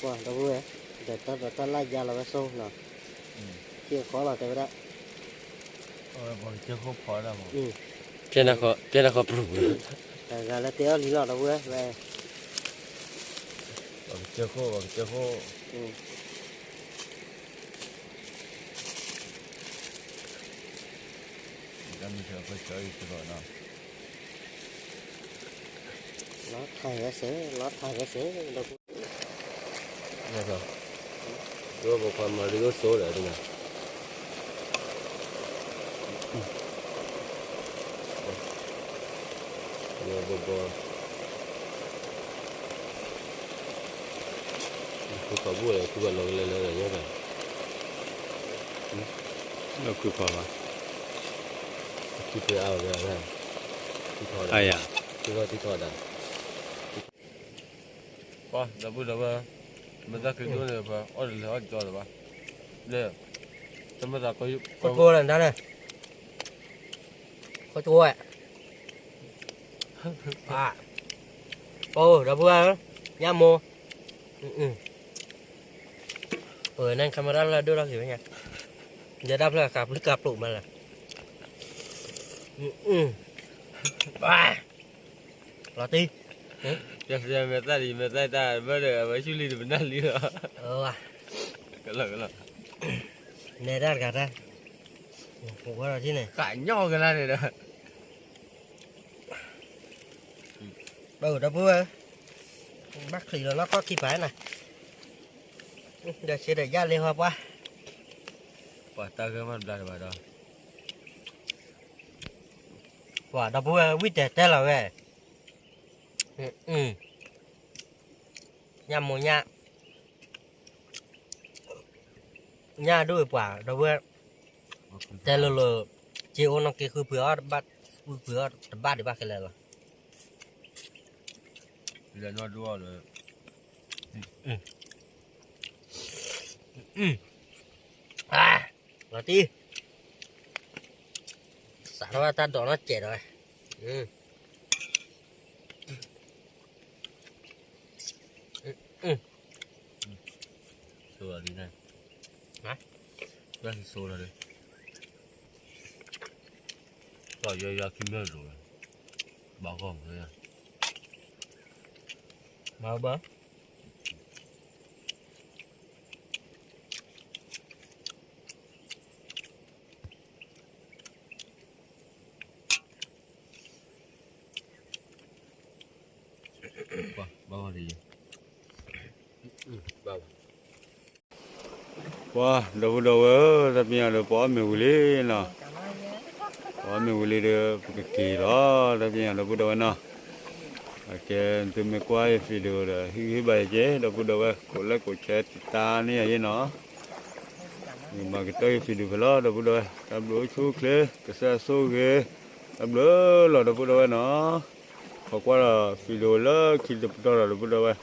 ပှၤဒီပုၢ်ဝဲၢ်, ဒီးတၢ်ဒီးတၢ်လၢ်ယါလီၤဝဲဆိနီၤ, က့ၤဃီလီၤတဲဝဲဒၣ်, ပကစၢၢ်ခိၣ်ဖီဒၣ်မး, ပျဲနၢ်ဃီပြူၢ်, တဂၤလၢတဲအီၣ်လံလီၤဒီပုၢ်ဝဲၢ်, ပကစၢၢ်ခိၣ် ပကစၢၢ်ခိၣ် လီၤထးဝဲစ့ၢ်, လီၤထးဝဲစ့ၢ်, ဒ်ပခွါမၤရံအိၣ်ဆိဒီး, ဘီဘီ, ဖုခီဘူၣ်လၢဖုခီလီၤကလဲၤလၢညါဘၣ်, လၢဖုခီဘၣ်, ထံဖဲအါဝဲ, ထံထီၣ်, ထံထီၣ်တထံထီၣ်ဒၣ် ပှၤဒီပုၢ်ဒီဝဲၢ်, မ့ၢ်တၢ်ကဒိၣ်န့ၣ် ပအီၣ်တလဲၤအီၣ်ကၠီလၢၤဘၣ်, လၢ, တမ့ၢ်သးကီ, ခိၣ်ကၠိဝဲ, ပှၤ, ပှၤဒီပုၢ်ဝဲၢ်, ညၣ်မိၢ်, ပနcameraလၢဒိၣ်ထီၣ်က့ၤဝဲညါ, ယဲဒၣ်ဖျၢၣ်ကးပျုၢ်ကးပျိာ်မးလၢ, လီၤတံၢ်, ယမဲာ်သၣ်ဒ်မဲာ်သၣ်တၢ်ဘၢဒီး အဝဲဆူလံတပနၢ်လံလီၤ, ကလီကလီ, နဲဒၣ်တဂၤတၢ်, ဝဲဒီးထံၣ်န့ၣ် ကညီကလါန့ၣ်ဒီး ဒီပုၢ်ဝဲၢ်, ဘၣ်ချံးလီၤနီၢ်ကီၢ်ခံပၤနၤ, ဒီးဆ့ဒီးယၣ်လ့ဟီပှၢ်, ပှၤတၢ်ဂ့ၢ်မးတဘျါတဘၣ်ဒီး, ပှၤဒီပုၢ်ဝဲၢ်ဝံၣ်တဲာ်တဲလီၤဝဲ, ညၣ်မိၢ်ညၣ်, ညၣ်ဒိၣ်ပှၤဒီပုၢ်ဝဲၢ်, တဲလိၤလိၤ, က့အိၣ်နီၢ်က့ဃုဖုအီၣ်, ဃုဖုအီၣ်တဘၣ်ဒံးဘၣ်ခဲလၢာ်လီၤ, လီၤတံၢ်, စးထီၣ်ဝဲတၢ်ဒိးနီၢ်စဲးဒီးဝဲ, ဆိလီၤဒ်န့ၣ်, ဆိလီၤဒ်, ယယခံမ့ၢ်လိၤ, ဘၣ်ဂီၢ်မ့ၢ်, ဘၣ်ဘၣ် ပှၤ, ဘၣ်ဂီၢ်တယံၤ, ပှၤ, ဒီပုၢ်ဒီဝဲၢ်ဧၢ, တၢ်ပညိၣ်ဒီးပအီၣ်မ့ၤဝံၤလံနီၤ, ပအီၣ်မ့ၤဝံၤလံဒီး ပကက့ၤလီၤ, တၢ်ပညိၣ်ဒီပုၢ်ဒီဝဲၢ်နီၤ, အကဲသုမ့ၢ်ကွၢ်ယ video ဒီး ဟ့ၣ်ဂံၢ်ဟ့ၣ်ဘါယၤက့ၤ ဒီပုၢ်ဒီဝဲၢ်, ကိးlikeကိးshareတံၢ်တၢ်န့ၢ်ယၤယ့ၢ်နီၤ, မၤကတၢၢ်ယ video ဖဲလီၤ ဒီပုၢ်ဒီဝဲၢ်, တၢ်ဘျုးအိၣ်ဆူၣ်အိၣ်ချ့, ကစၢ်ဆိၣ်ဂ့ၤ, တၢ်ဘျုးလီၤ ဒီပုၢ်ဒီဝဲၢ်နီၤ, ခိးကွၢ်ဒီး video လၢခံတပတီၢ်ဒီး ဒီပုၢ်ဒီဝဲၢ်